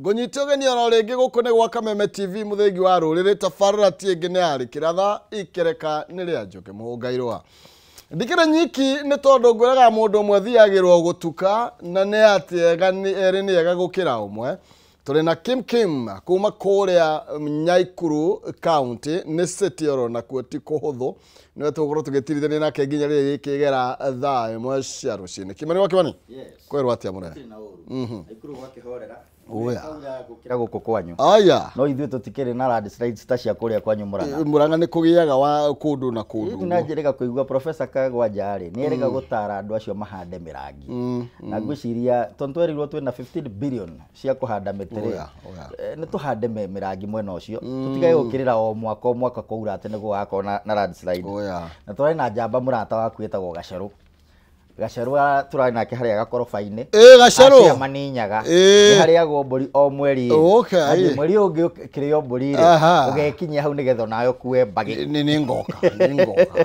Ngũnyite ũgeni oro rĩngĩ gũkũ nĩ gwa Kameme TV mũthengi wa rũrĩrĩ tabarĩra ti ĩngĩ nĩ yarĩ kĩratha ikereka nĩ rĩa Njũkĩ Mũhũngairwa. Ndikĩrĩ nyiki nĩ tondũ ngwĩraga mũndũ ũmwe thiagĩrwo gũtuka na nĩ atĩ ega nĩ erĩ nĩ ega gũkĩra ũmwe. Tũrĩ na Kim Kim kuma kũrĩa Nyaikuru County nĩ city oro nakuo ti kũhũthũ nĩwe tũgũkorwo tũgĩtirithania nake nginya rĩrĩa gĩkĩgera thaa ĩmwe cia rũcinĩ. Kimani wa Kimani, kwĩrwo atĩa mũnene? Naikuru gwakĩhorera. Oya. Gũkĩra gũkũ kwanyu. Aya. No ithuĩ tũtikĩrĩ na landslides ta cia kũrĩa kwanyu Murang'a. Murang'a nĩ kũgĩaga wa kũndũ na kũndũ. Hihi na njĩrĩga kũigua Professor Kagwanja rĩ nĩ erĩga gũtara andũ acio mahande mĩrangi. Na ngwĩciria tondũ twerirwo twĩna 15 billion cia kũhanda mĩtĩ rĩ. Oya, oya. Nĩ tũhande mĩrangi mwena ũcio. Tũtigage gũkĩrĩra o mwaka o mwaka kwaura atĩ nĩ gũgakorwo na landslide. Oya. Na tũrarĩ na njamba mũrata waku wĩtagwo Gacerũ. Gacerũ tũrarĩ nake harĩa gakoroba-inĩ. Ĩ Gacerũ. Acio maninyaga. Ĩ. Nĩ harĩagwo mbũri o mweri. Okay. Athiĩ mweri ũyũ ũngĩ ũkĩrĩo mbũri rĩ, Aha. ũgekinyia hau nĩgetha onawe ũkue mbagĩ. Nĩ ngoka, nĩ ngoka.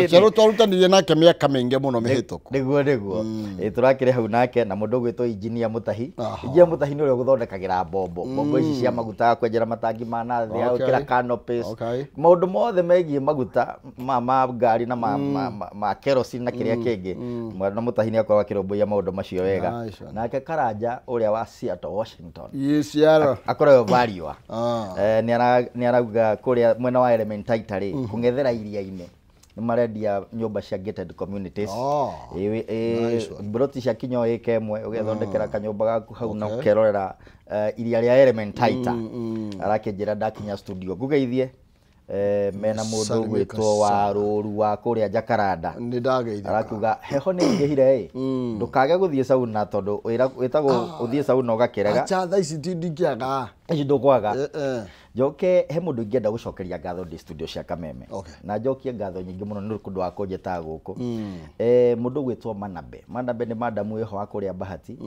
Gacerũ twarutanirie nake mĩaka mĩingĩ mũno mĩhĩtũku. Nĩguo nĩguo. Ĩ tũrakĩrĩ hau nake na mũndũ ũgwĩtwo Engineer Mũtahi. Aha. Engineer Mũtahi nĩ ũrĩa ũgũthondekagĩra mbombo. Mbombo ici cia maguta kwenjera matangi ma nathi, Okay. gwĩkĩra canopies. Okay. Maũndũ mothe megiĩ maguta ma ngari na ma kerosene na kĩrĩa kĩngĩ. Mwana Mũtahi nĩ akoragwo akĩrũmbũiya maũndũ macio wega. Nice one. Nake Karanja ũrĩa wa Seattle, Washington. Yes, Seattle. Akoragwo variwa. Ah. Nĩ arauga kũrĩa mwena wa Elementaita rĩ, kũng'ethera iria-inĩ nĩ marendia nyũmba cia gated communities. Oh. Nice one. Mburoti cia kinyo ĩka ĩmwe ũgethondekera kanyũmba gaku hau na Okay. ũkerorera iria rĩa Elementaita. Arakĩnjĩra ndakinya studio ngũgeithie. Mena mũndũ Salimika ũgwĩtwo wa sana. Rũru wa kũrĩa Jakaranda. Nĩ ndageithĩka. Arakiuga heho nĩ ingĩhire ĩ, ndũkage gũthiĩ sauna tondũ wĩtagwo ũthiĩ sauna ũgakĩrega. Acha thaa ici ndingĩaga. Ici ndũkwaga. Eh, eh. Njoke he mũndũ ingĩenda gũcokeria ngatho ndĩ studio cia Kameme. Okay. Na njokie ngatho nyingĩ mũno nĩ ũndũ wa kũnjĩtaga gũkũ. Mũndũ ũgwĩtwo Manabe. Manabe nĩ madamu wĩho wa kũrĩa Bahati.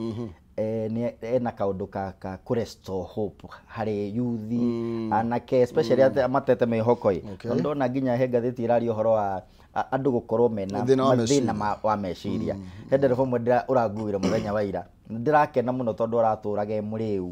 Nĩ ena kaũndũ ka kũ restore hope harĩ youth, anake especially matete mĩhoko ĩ. Okay. Tondũ ndona nginya he ngathĩti ĩraria ũhoro wa andũ gũkorwo mena Thĩna wa mathĩna meciria. wa meciria. He ndereba ũmwe ũranguire mũthenya wa ira. Ndĩrakena mũno tondũ aratũraga e mũrĩu.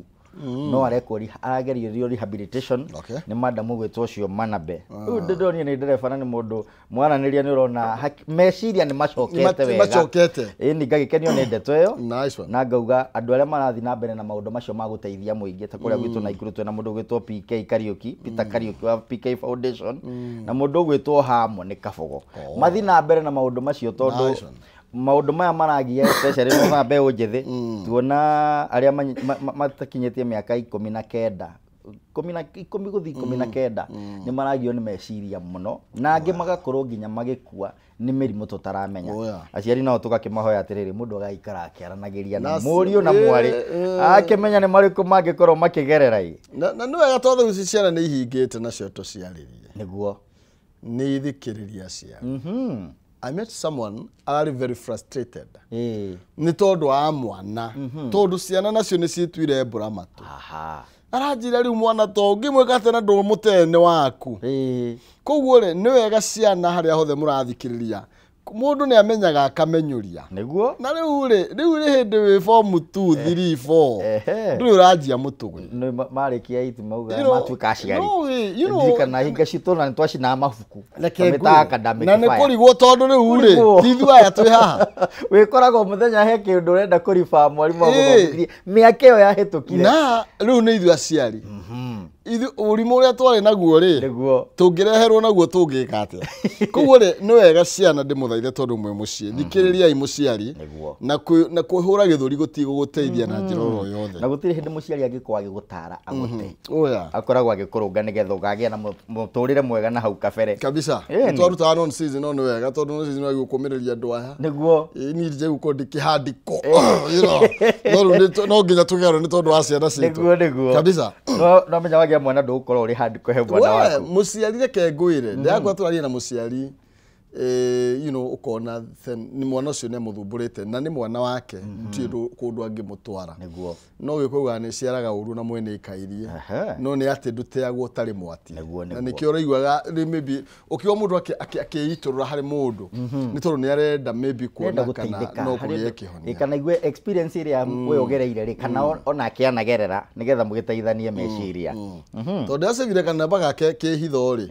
No arekwo aragerio rehabilitation. Okay. Nĩ madamu ũgwĩtwo ũcio Manabe. Rĩu ndĩronire nĩ ndereba na nĩ mũndũ mwaranĩria nĩ ũrona meciria nĩ macokete wega. Macokete. Ĩni ngagĩkenio nĩ ndeto ĩyo. Nice one. Na ngauga andũ arĩa marathiĩ na mbere na maũndũ macio ma gũteithia mũingĩ ta kũrĩa gwitũ Naikuru twĩna mũndũ ũgwĩtwo PK Kariuki, Peter Kariuki wa PK Foundation na mũndũ ũgwĩtwo Hamo nĩ Kabogo. Mathiĩ na mbere na maũndũ macio tondũ Nice one. maũndũ maya maragia especially no mbeũ njĩthĩ tuona arĩa matakinyĩtie mĩaka 19 10 gũthiĩ 19 nĩ maragio nĩ meciria mũno na angĩ magakorwo nginya magĩkua nĩ mĩrimũ tũtaramenya. Oya. Aciari nao tũgakĩmahoya atĩrĩrĩ mũndũ agaikara akĩaranagĩria na Na mũriũ na mwarĩ akĩmenya nĩ marĩkũ mangĩkorwo makĩgerera ĩ. Na nĩ wega tondũ rĩu ici ciana nĩ ihingĩte nacio tũciarĩrie. Nĩguo. Nĩ ithikĩrĩria aciari. I met someone ararĩ very frustrated. Nĩ tondũ wa mwana. Tondũ ciana nacio nĩ ciĩtuire mbura matũ. Aha. Aranjĩra rĩu mwana to ũngĩmwĩka atĩa na ndũmũtee nĩ waku. Koguo rĩ nĩ wega ciana harĩa hothe mũrathikĩrĩria. Mũndũ nĩ amenyaga akamenyũria. Nĩguo. Na rĩu rĩ, rĩu nĩ hĩndĩ wĩ form 2, 3, 4. Ehe. Ndũrĩ ũranjia mũtũgĩ. Nĩ marĩkia eight mauga You know, matuĩka aciari. no, you know, Ndirikana hinga citũ na nĩtwacinaga mabuku. Reke Twamĩtaga ngwĩre. academic Na nĩ fire. kũrigwo tondũ rĩu rĩ, Kũrigwo. ti ithuĩ aya twĩ haha. Wĩkoragwo mũthenya he kĩndũ ũrenda kũriba mwarimũ Ĩ. agũthomithie mĩaka ĩyo yahĩtũkire. Na rĩu nĩ ithuĩ aciari. Ithuĩ ũrimũ ũrĩa twarĩ naguo rĩ, Nĩguo. tũngĩreherwo naguo tũngĩka atĩa? Koguo rĩ, nĩ wega ciana ndĩmũthaithe tondũ mwĩ mũciĩ. Thikĩrĩriai mũciari. Nĩguo. Na kwĩhũra gĩthũri gũtigũgũteithia na njĩra oro yothe. Na gũtirĩ hĩndĩ mũciari angĩkorwo agĩgũtara agũte. Oya. Akoragwo agĩkũrũnga nĩgetha ũkagĩa na mũtũrĩre mwega na hau kabere. Kabisa. Ĩni. Twarutaga non season no nĩ wega tondũ non season wagĩrĩirwo kũmĩrĩria andũ aya. Nĩguo. Ĩ, niĩ ndije gũkorwo ndĩkĩhandĩko. You know. No rĩu no nginya tũgerwo nĩ tondũ wa ciana citũ. Nĩguo nĩguo. Kabisa. No menya wagĩa mwana ndũgũkorwo ũrĩ handĩko he mwana We, waku. mũciari reke ngwĩre, ndĩrakwa tũraria na mũciari. You know, ũkona nĩ mwana ũcio nĩ amũthumbũrĩte na nĩ mwana wake, ndirĩ kũndũ angĩmũtwara. Nĩguo. No gĩkũuga nĩ ciaraga ũru na mwene ikairie. No nĩ atĩ ndũteagwo ũtarĩ mwati. Na nĩkĩo ũraiguaga rĩ maybe ũkiuga mũndũ akĩitũrũra harĩ mũndũ nĩ tondũ nĩ arenda maybe kuona kana no kũgĩe kĩhonia. Kana igue experience ĩrĩa we ũgereire rĩ, kana onake anagerera, nĩgetha mũgĩteithanie meciria. Tondũ ndacĩbire kanamba gake kĩhitho rĩ,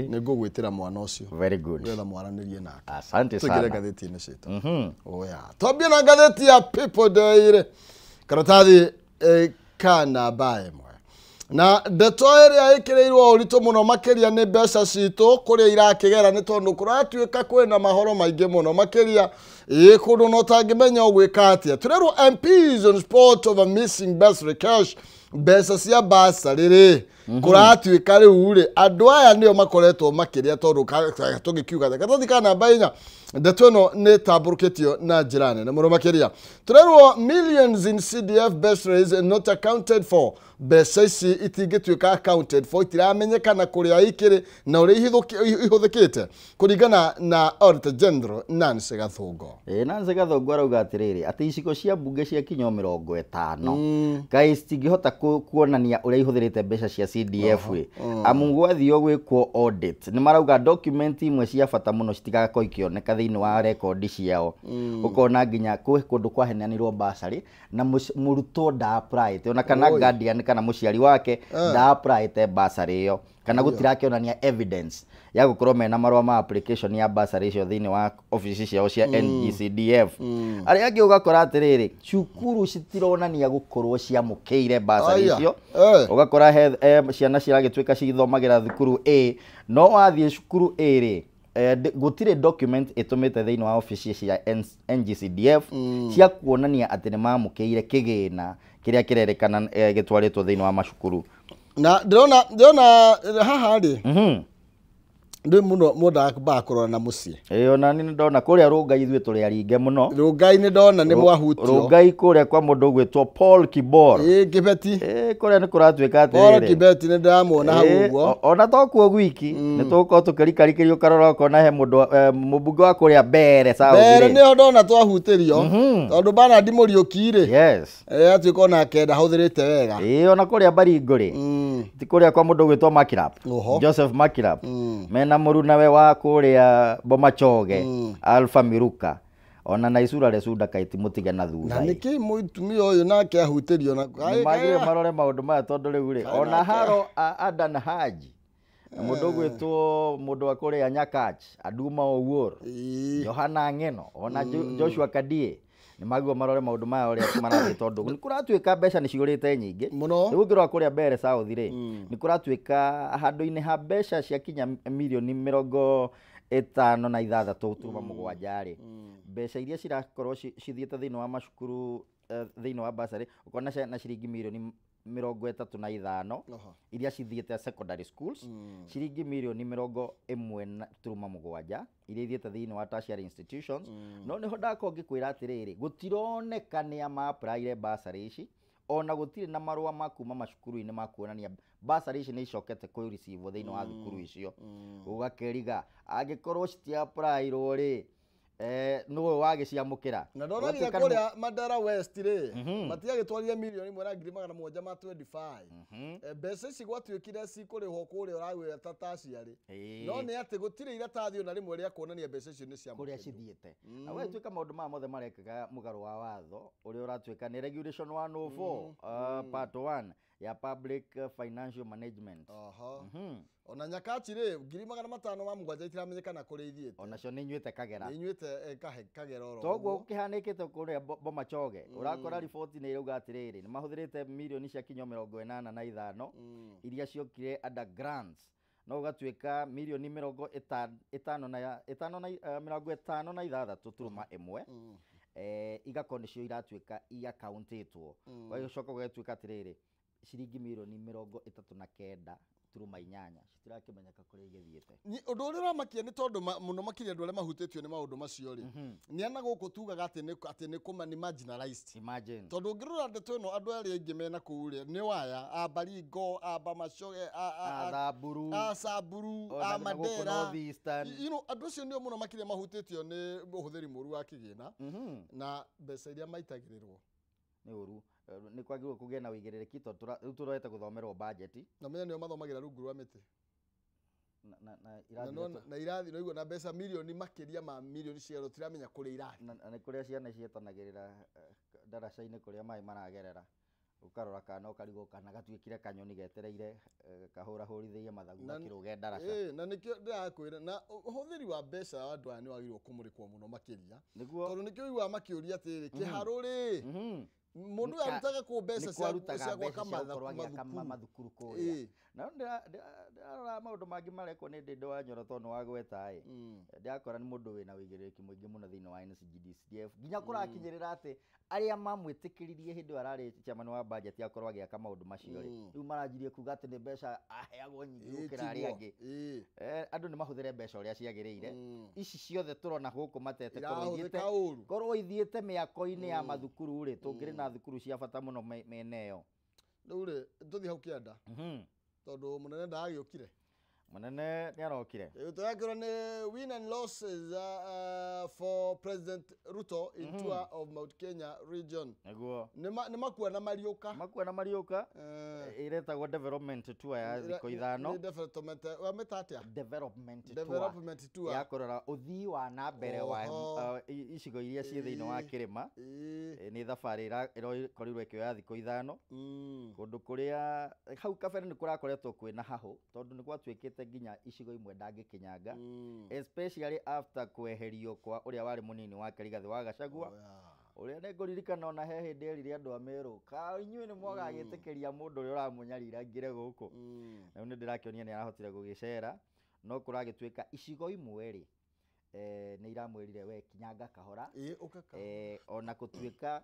nĩ ngũgwĩtĩra mwana ũcio. Very good. Nĩgetha mwaranĩrie nake. Asante Tũingĩre sana. ngathĩti-inĩ citũ. Oya. Twambie na ngathĩti ya People Daily. Karatathi ka namba ĩmwe. Na ndeto ĩrĩa ĩkĩrĩirwo ũritũ mũno makĩria nĩ mbeca citũ kũrĩa irakĩgera, nĩ tondũ kũratuĩka kwĩna mahoro maingĩ mũno makĩria ĩ kũndũ no tangĩmenya ũgwĩka atĩa. Tũrerwo MPs on spot over missing bursary cash, mbeca cia bursary rĩ kũratuĩka rĩu rĩ andũ aya nĩo makoretwo makĩria, tondũ tũngĩkiuga atĩa. Karatathi ka namba 4, ndeto ĩno nĩ ĩtambũrũkĩtio na njĩra nene mũno makĩria. Tũrerwo millions in CDF bursaries not accounted for, mbeca ici itingĩtuĩka accounted for, itiramenyekana kũrĩa ikĩrĩ na ũrĩa ihũthĩkĩte kũringana na Auditor General Nancy Gathungo. Nancy Gathungo arauga atĩrĩrĩ, atĩ icigo cia mbunge cia kinya 50 kaĩ citingĩhota kuonania ũrĩa ihũthĩrĩte mbeca cia CDF rĩ, amu gwathio gwĩkwo audit nĩ marauga document imwe cia bata mũno citigakorwo ikĩoneka thĩinĩ wa rekondi ciao. Ũkona nginya kwĩ kũndũ kwaheanirwo bursary na mũrutwo nda-applyĩte, ona kana guardian kana mũciari wake nda-applyĩte bursary ĩyo, kana gũtirakĩonania evidence ya gũkorwo mena marũa ma application ya bursary icio thĩinĩ wa ofici ciao cia NGCDF. Arĩa angĩ ũgakora atĩrĩrĩ, cukuru citironania gũkorwo ciamũkĩire bursary icio. Ũgakora ciana ciragĩtuĩka cithomagĩra thukuru A, no wathiĩ cukuru A rĩ, gũtirĩ document ĩtũmĩte thĩinĩ wa ofici cia NGCDF cia kuonania atĩ nĩ mamũkĩire kĩgĩna kĩrĩa kĩrerĩkana gĩtwarĩtwo thĩinĩ wa macukuru. Na ndĩrona haha rĩ, ndĩ mũno mũndaga kũrora na mũciĩ. Ona niĩ nĩndona kũrĩa Rũngai ithuĩ tũrĩ aringe mũno. Rũngai nĩ ndona nĩ mwahutio. Rũngai kũrĩa kwa mũndũ ũgwĩtwo Paul Kibor. Kĩbeti. Kũrĩa nĩ kũratuĩka Paul atĩrĩrĩ. Kibeti nĩ ndĩramuona hau ũguo. Ona to kuo gwiki, nĩ tũgũkorwo tũkĩrikarikĩrio ũkarora ũkona he mũndũ mũmbunge wa kũrĩa Mbere South Mbere rĩ. nĩho ndona twahutĩrio, tondũ Bernard Mũriũki rĩ. Atuĩka onake ndahũthĩrĩte wega. Ona kũrĩa Baringo rĩ, ti kũrĩa kwa mũndũ ũgwĩtwo Makirap. Joseph Makirap. Mena mũrunawe wa kũrĩa Bomachoge, Alpha Miruka. Ona na Isura Resunda kaĩ ti mũtige na thutha. Na nĩkĩ mũtumia ũyũ nake ahutĩrio na Nĩ magĩrĩire marore maũndũ maya tondũ rĩu rĩ, Kaĩ ona nake Haro Adan Haji, na mũndũ ũgwĩtwo mũndũ wa kũrĩa Nyakach, Aduma Owuor, Johana Ng'eno, ona Joshua Kadie, nĩ magĩrĩirwo marore maũndũ maya ũrĩa marathiĩ, tondũ nĩ kũratuĩka mbeca nĩ ciũrĩte nyingĩ. Mũno. Rĩu ũngĩrora kũrĩa Mbere South rĩ, nĩ kũratuĩka handũ-inĩ ha mbeca cia kinya mirioni 56.7 rĩ, mbeca iria cirakorwo cithiĩte thĩinĩ wa macukuru, thĩinĩ wa bursary, ũkona na ciringi mirioni 35 iria cithiĩte secondary schools, ciringi mirioni 1.7 iria ithiĩte thĩinĩ wa tertiary institutions. No nĩho ndakorwo ngĩkwĩra atĩrĩrĩ, gũtironeka nĩa ma-applyire bursary ici, ona gũtirĩ na marũa ma kuma macukuru-inĩ ma kuonania bursary ici nĩ icokete kũ receive thĩinĩ wa thukuru icio. Ũgakĩriga angĩkorwo citiapplyirwo rĩ, nũũ wagĩciamũkĩra? Na ndona nginya Ũgatuĩka nĩ kũrĩa Mandera West rĩ, matiagĩtwarire mirioni ĩmwe na ngiri magana mũgwanja ma 25. Mbeca ici gwatuĩkire cikũrĩhwo kũrĩa ũragwĩra ta tertiary. No nĩ atĩ gũtirĩ iratathi ona rĩmwe rĩa kuonania mbeca icio nĩ cia Kũrĩa mũkĩndũ. cithiĩte. Na gũgatuĩka maũndũ maya mothe marekĩka mũgarũ wa watho ũrĩa ũratuĩka nĩ regulation 104, part 1 ya public financial management. Ona Nyakachi rĩ, ngiri magana matano ma mũgwanja itiramenyekana kũrĩa ithiĩte. Onacio nĩ inyuĩte Kagera. Nĩ inyuĩte Kagera oro Toguo ũguo. kĩhanĩkĩte kũrĩa Bomachoge, ũrakora riboti nĩ ĩrauga atĩrĩrĩ, nĩ mahũthĩrĩte mirioni cia kinya 85 iria ciokire under grants. No ũgatuĩka mirioni mĩrongo ĩtano na ĩtano na 56.1, igakorwo nĩcio iratuĩka i-accountĩtwo. Ũgagĩcoka ũgatuĩka atĩrĩrĩ, ciringi mirioni 39 turuma inyanya citirakĩmenyeka kũrĩa igĩthiĩte. Ũndũ ũrĩa ũramakia nĩ tondũ mũno makĩria andũ arĩa mahutĩtio nĩ maũndũ macio rĩ, nĩ ana gũkũ tugaga atĩ nĩ kũma nĩ marginalized. Imagine. Tondũ ũngĩrora ndeto ĩno andũ arĩa aingĩ mena kũu rĩ nĩ waya, a Baringo, a Bamacoge, a Samburu, a Samburu, a Mandera. You know, andũ acio nĩo mũno makĩria mahutĩtio nĩ ũhũthĩri mũru wa kĩgĩna na mbeca iria maitagĩrĩrwo. Nĩ ũru. Nĩ kwagĩrĩirwo kũgĩe na ũigĩrĩrĩki tondũ rĩu tũrorete gũthomerwo budget. Na menya nĩo mathomagĩra rungu rwa mĩtĩ. Na irathi na irathi no igua na mbeca milioni makĩria ma milioni cigana tũtiramenya kũrĩa irathi. Na nĩ kũrĩa ciana cietanagĩrĩra ndaraca-inĩ kũrĩa maĩ maragerera. Ũkarora kana ũkarigwo kana gatuĩkire kanyoni getereire kahũrahũrithĩrie mathagu gakĩrũge ndaraca. Na nĩkĩo ndĩrakwĩra na ũhũthĩri wa mbeca wa andũ aya nĩ wagĩrĩirwo kũmũrĩkwo mũno makĩria. Tondũ nĩkĩo ũiguaga makĩũria atĩrĩrĩ, kĩharũ rĩ, mũndũ arutaga kũ mbeca cia gwaka mathukuru kũrĩa. Na ndĩrarora maũndũ mangĩ marekwo nĩ Ndĩndĩ wa Nyoro tondũ nĩ wagweta ĩ. Ndĩrakora nĩ mũndũ wĩna ũigĩrĩrĩki mũingĩ mũno thĩinĩ wa NCGDCDF nginya kũrakinyĩrĩra atĩ arĩa mamwĩtĩkĩririe hĩndĩ ĩyo ararĩ chairman wa budget akorwo agĩaka maũndũ macio rĩ, rĩu maranjirie kuga atĩ nĩ mbeca aheagwo nyingĩ gũkĩra arĩa angĩ. Andũ nĩ mahũthĩre mbeca ũrĩa ciagĩrĩire. Ici ciothe tũrona gũkũ matete korwo ithiĩte mĩako-inĩ ya mathukuru rĩ, tũngĩrĩ na thukuru cia bata mũno mĩena ĩyo. Rĩu rĩ, tũthiĩ hau kĩanda. Tondũ mũnene ndagĩũkire. Mũnene nĩ arokire. Tũrakĩrwo nĩ win and losses for President Ruto in tour of Mount Kenya region. Nĩguo. Nĩ makua na mariũka. Makua na mariũka. Ĩretagwo development tour ya thikũ ithano. Nĩ development, wamĩta atĩa? Development tour. Development tour. Ya kũrora ũthii wa na mbere wa icigo iria ciĩ thĩinĩ wa kĩrĩma. Nĩ thabarĩ ĩrakorirwo ĩkĩoya thikũ ithano. Kũndũ kũrĩa hau kabere nĩ kũrakoretwo kwĩna hahũ tondũ nĩ gwatuĩkĩte nginya icigo imwe ndangĩkinyanga, especially after kweherio kwa ũrĩa warĩ mũnini wake Rigathĩ wa Gachagua. Ũrĩa nĩ ngũririkana ona he hĩndĩ erire andũ a Meru ka inyuĩ nĩ mwagagĩtĩkĩria mũndũ ũrĩa ũramũnyarira aingĩre gũkũ. Rĩu nĩ ndĩrakĩonia nĩ arahotire gũgĩcera, no kũragĩtuĩka icigo imwe rĩ, nĩ iramwĩrire we kinyanga kahora. Ona gũtuĩka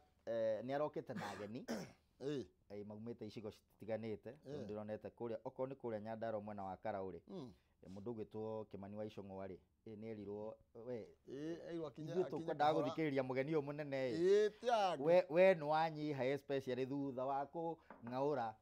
nĩ arokĩte na ageni maumĩte icigo citiganĩte. Ndĩronete kũrĩa okorwo nĩ kũrĩa Nyandarua mwena wa Karaũ rĩ, mũndũ ũgwĩtwo Kĩmani wa Icũng'wa rĩ, nĩ erirwo we ithuĩ tũkwendaga gũthikĩrĩria mũgeni ũyũ mũnene ĩ, we nĩ wanyiha especially thutha wa kũng'aũra.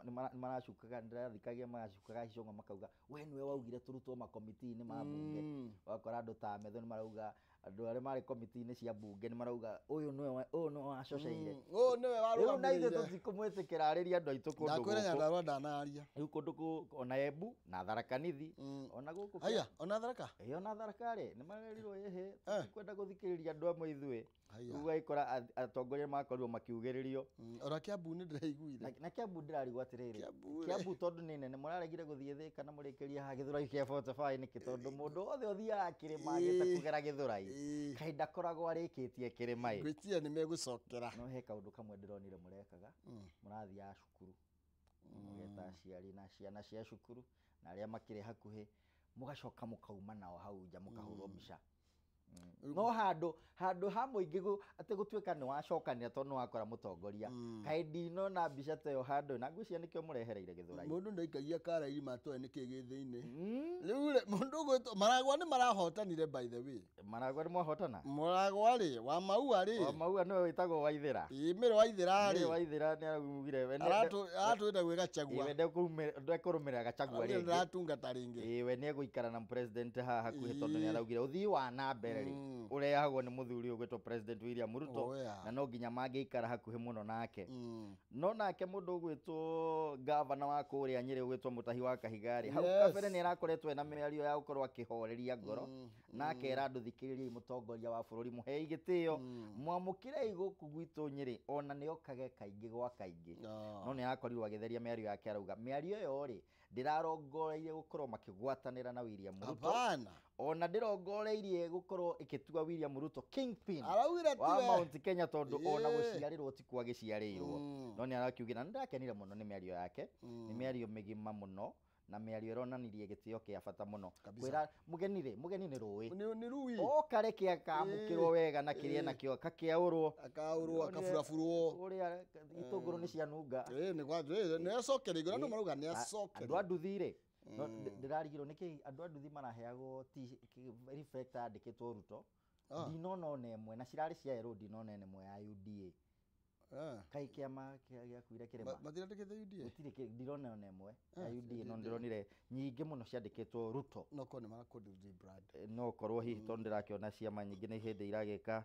Nĩ maracukaga, ndĩrathikagia magacukaga Icũng'wa makauga we nĩwe waugire tũrutwo makomiti-inĩ ma mbunge. Wakora andũ ta Metho nĩ marauga andũ arĩa marĩ komiti-inĩ cia mbunge nĩ marauga ũyũ nĩwe wacoceire, ũyũ nĩwe warũgamĩrĩire. Rĩu na ithuĩ tũtikũmwĩtĩkĩra arĩrie andũ aitũ kũndũ gũkũ. Ndakwĩra Nyandarua ndanaria. Rĩu kũndũ ona Embu na Tharaka Nithi ona gũkũ. Haya, ona Tharaka? Ĩĩ ona Tharaka rĩ, nĩ marerirwo ĩhĩ tũtikwenda gũthikĩrĩria andũ amwe ithuĩ. Rĩu ũgagĩkora atongoria makorirwo makiugĩrĩrio. Ona Kiambu nĩ ndĩraiguire. Na Kiambu ndĩrarigwo atĩrĩrĩ, Kiambu tondũ nĩ nene mũraregire gũthiĩ Thĩka na mũrĩkĩrie haha Gĩthũrai kĩa 45 nĩkĩ? Tondũ mũndũ wothe ũthiaga kĩrĩma agĩte kũgera Gĩthũrai kaĩ ndakoragwo arĩkĩtie kĩrĩma ĩ. Ngwĩciria nĩ megũcokera. No he kaũndũ kamwe ndĩronire mũrekaga, mũrathiaga cukuru mũgeta aciari na ciana cia cukuru na arĩa makĩrĩ hakuhĩ, mũgacoka mũkauma nao hau nja mũkahũrwo mbica. No handũ ha mũingĩ atĩ gũtuĩka nĩ wacokanĩra tondũ nĩ wakora mũtongoria, kaĩ ndinona mbica ta ĩyo handũ, na ngwĩciria nĩkĩo mũrehereire Gĩthũrai. Mũndũ ndaikagia kara irima atoĩ nĩkĩ gĩ thĩinĩ. Rĩu rĩ, mũndũ ũgwĩtwo Maragwa nĩ marahotanire by the way. Maragwa nĩ mwahotana? Maragwa rĩ, wa Maua rĩ. Wa Maua nĩwe wĩtagwo Waithĩra. Ĩĩ Mĩrĩ Waithĩra rĩ. Mĩrĩ Waithĩra nĩ araugire we aratwĩra gwĩ Gachagua. We ndekũrũmĩrĩra Gachagua rĩngĩ. Ndaratungata rĩngĩ. Ĩĩ we nĩ egũikara na president haha hakuhĩ tondũ nĩ araugire ũthii wa na mbere rĩ ũrehagwo nĩ mũthuri ũgwĩtwo President William Ruto, na no nginya mangĩikara hakuhĩ mũno nake. No nake mũndũ ũgwĩtwo gavana wa kũrĩa Nyĩrĩ ũgwĩtwo Mũtahi wa Kahiga rĩ, hau kabere nĩ arakoretwo ena mĩario ya gũkorwo akĩhoreria ngoro na akera andũ thikĩrĩriai mũtongoria wa bũrũri, mũhei gĩtĩo, mwamũkĩrei gũkũ gwitũ Nyĩrĩ, ona nĩ okage kaingĩ gwa kaingĩ. No nĩ arakorirwo agĩtheria mĩario yake, arauga mĩario ĩyo rĩ ndĩrarongoreirie gũkorwo makĩgwatanĩra na William Ruto. Ona ndĩrongoreirie gũkorwo ĩkĩtua William Ruto kingpin wa Mount Kenya tondũ ona gũciarĩrwo ti kwa gĩciarĩirwo. No nĩ arakiugire na nĩ ndakenire mũno nĩ mĩario yake, nĩ mĩario mĩgima mũno Na mĩario ĩronanirie gĩtĩo kĩa bata mũno. Kwĩra mũgeni rĩ, mũgeni nĩ rũĩ. Nĩ rũĩ. Oka reke akamũkĩrwo wega na kĩrĩa nakĩo kakĩaũrwo. Akaũrwo, akaburaburwo. Ũrĩa itũngũrũ nĩ cianunga. Nĩ acokerio igũrũ, andũ marauga nĩ acokerio. Andũ a nduthi rĩ, ndĩrarigirwo nĩkĩ andũ a nduthi maraheagwo reflector yandĩkĩtwo Ruto. Ndinona ona ĩmwe na cirarĩ cia erũ, ndinona ĩmwe ya UDA. Kai kĩama gĩakuire kĩrĩma. Matirandĩkĩte UDA? Gũtirĩ, ndirona ona ĩmwe ya UDA, no ndĩronire nyingĩ mũno ciandĩkĩtwo Ruto. No korwo nĩ marakũ rebrand. No korwo hihi tondũ ndĩrakĩona ciama nyingĩ nĩ hĩndĩ iragĩka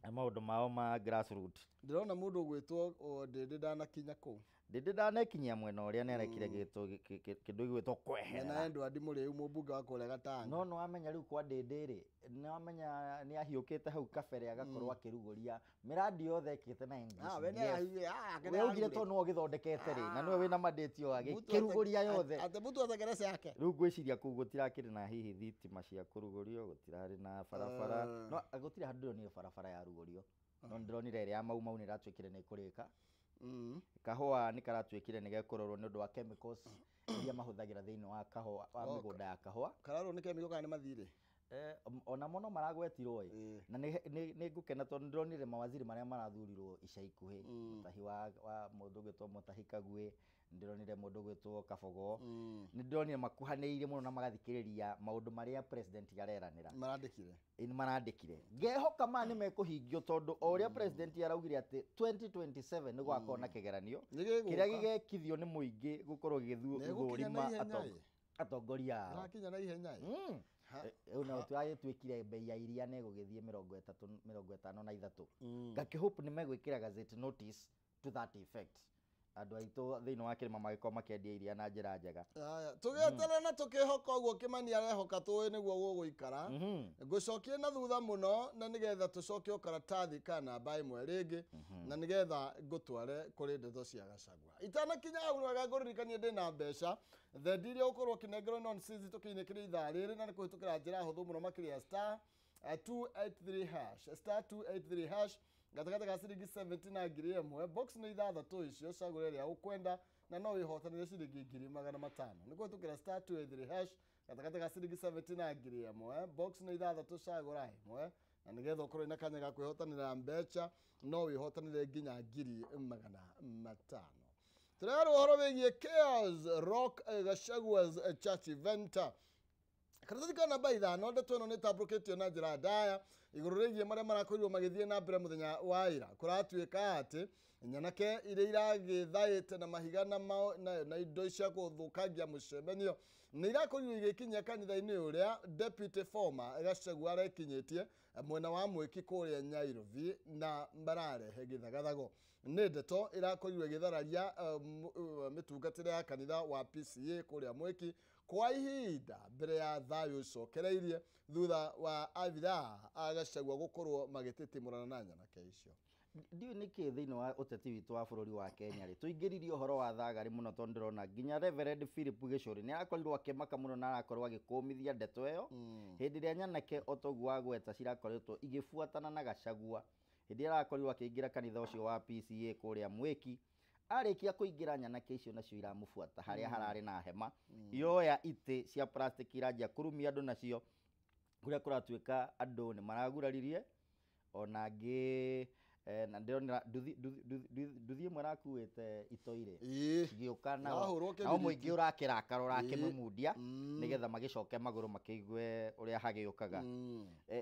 maũndũ mao ma grassroots. Ndĩrona mũndũ ũgwĩtwo Ndĩndĩ ndanakinya kũu. Ndĩndĩ ndanekinyia mwena ũrĩa nĩ arekire kĩndũ gĩgwĩtwo kweherera. Na Edward Mũrĩu mũmbunge wa kũrĩa Gatanga. No nĩ wamenya rĩu kwa Ndĩndĩ rĩ, nĩ wamenya nĩ ahiũkĩte hau kabere agakorwo akĩrugũria mĩrandi yothe ekĩte na NGCDF. We augire tondũ nĩwe ũgĩthondekete rĩ, na nĩwe wĩna mandate ĩyo agĩkĩrugũria yothe. Atĩ mũtu ategerece yake. Rĩu ngwĩciria kũu gũtirakĩrĩ na hihi thitima cia kũrugũrio, gũtirarĩ na barabara. No gũtirĩ handũ ndĩronire barabara yarugũrio. No ndĩronire ĩrĩa ya Mau Mau nĩ ĩratuĩkire nĩ ĩkũrĩka. Kahũa nĩ karatuĩkire nĩ gekũrorwo nĩ ũndũ wa chemicals iria mahũthagĩra thĩinĩ wa kahũa, wa mĩgũnda ya kahũa. Kararorwo nĩ chemical kana nĩ mathirĩ? Ona mo no maragwetirwo ĩ. Na nĩ ngũkena tondũ ndĩronire mawaziri marĩa marathurirwo ica ikuhĩ. Mũtahi wa mũndũ ũgwĩtwo Mũtahi Kagwe, ndĩronire mũndũ ũgwĩtwo Kabogo. Nĩ ndĩronire makuhanĩrĩirie mũno na magathikĩrĩria maũndũ marĩa president areranĩra. Marandĩkire. Nĩ marandĩkire. Ngehoka maya nĩ mekũhingio tondũ o ũrĩa president araugire atĩ 2027 nĩ gũgakorwo na kĩgeranio kĩrĩa gĩgekithio nĩ mũingĩ gũkorwo gĩgĩthũrima atongoria ao. Ĩrakinya na ihenya ĩ. Rĩu no twagĩtuĩkire bei ya iria nĩ ĩgũgĩthiĩ 30 53. Ngakĩhope nĩ megwĩkĩra gazette notice to that effect. Andũ aitũ thĩinĩ wa kĩrĩma magĩkorwo makĩendia iria na njĩra njega. Tũgĩeterera na tũkĩhoka ũguo Kĩmani arehoka tũĩ nĩguo gũgũikara. Ngũcokie na thutha mũno na nĩgetha tũcokie o karatathi ka namba ĩmwe rĩngĩ na nĩgetha ngũtware kũrĩ ndeto cia Gachagua. Itanakinya hau wega ngũririkanie ndĩna mbeca thendi iria ũkorwo ũkĩnengerwo non sisi tũkĩinĩkĩria ithaa rĩrĩ na nĩ kũhĩtũkĩra njĩra hũthũ mũno makĩria star 283 hash, star 283 hash gatagatĩ ka ciringi 70 na 1000 box nĩ ithathatũ icio cagũra ĩrĩa ũkwenda na no wĩhotanĩre ciringi 500,000 nĩ kũhĩtũkĩra star 283 hash gatagatĩ ka ciringi 70 na 1000 box nĩ ithathatũ cagũra ĩmwe na nĩgetha ũkorwo na kanya ga kwĩhotanĩra mbeca no wĩhotanĩre nginya 500,000. Tũrerwo ũhoro wĩgiĩ Chaos Rock Gachagua's Church event. Karatathi ka namba ithano ndeto ĩno nĩ ĩtambũrũkĩtio na njĩra ndaya igũrũ rĩgiĩ marĩa marakorirwo magĩthiĩ na mbere mũthenya wa ira. Kũratuĩka atĩ nyanake iria iragĩthaĩte na mahiga na indo cia gũthũkangia mũcemanio nĩ irakorirwo igĩkinyia kanitha-inĩ ũrĩa deputy former Gachagua arekinyĩtie mwena wa Mwĩki kũrĩa Nyairobi na mararehe gĩthagathago. Nĩ ndeto ĩrakorirwo ĩgĩthararia mĩtungatĩre ya kanitha wa PCA kũrĩa Mwĩki kwa ihinda mbere ya thayũ ũcokereirie thutha wa abithaa a Gachagua gũkorwo magĩtitimũrana na nyanake icio. Ndiũĩ nĩkĩ thĩinĩ wa ũteti witũ wa bũrũri wa Kenya rĩ tũingĩririe ũhoro wa thagarĩ mũno tondũ ndĩrona nginya Reverend Philip Gĩcũrĩ nĩ arakorirwo akĩmaka mũno na arakorwo agĩkũmithia ndeto ĩyo hĩndĩ ĩrĩa nyanake o toguo wagweta cirakoretwo igĩbuatana na Gachagua hĩndĩ ĩrĩa arakorirwo akĩingĩra kanitha ũcio wa PCA kũrĩa Mwĩki. Arĩkia kũingĩra nyanake icio nacio iramũbuata harĩa hararĩ na hema iroya itĩ cia plastic iranjia kũrumia andũ nacio kũrĩa kũratuĩka andũ nĩ maraguraririe ona angĩ na ndĩronera nduthi ĩmwe ĩrakuĩte itoirĩ cigĩũka nao mũingĩ ũrakĩrakara ũrakĩmũmundia nĩgetha magĩcoke magũrũ makĩigue ũrĩa hagĩũkaga.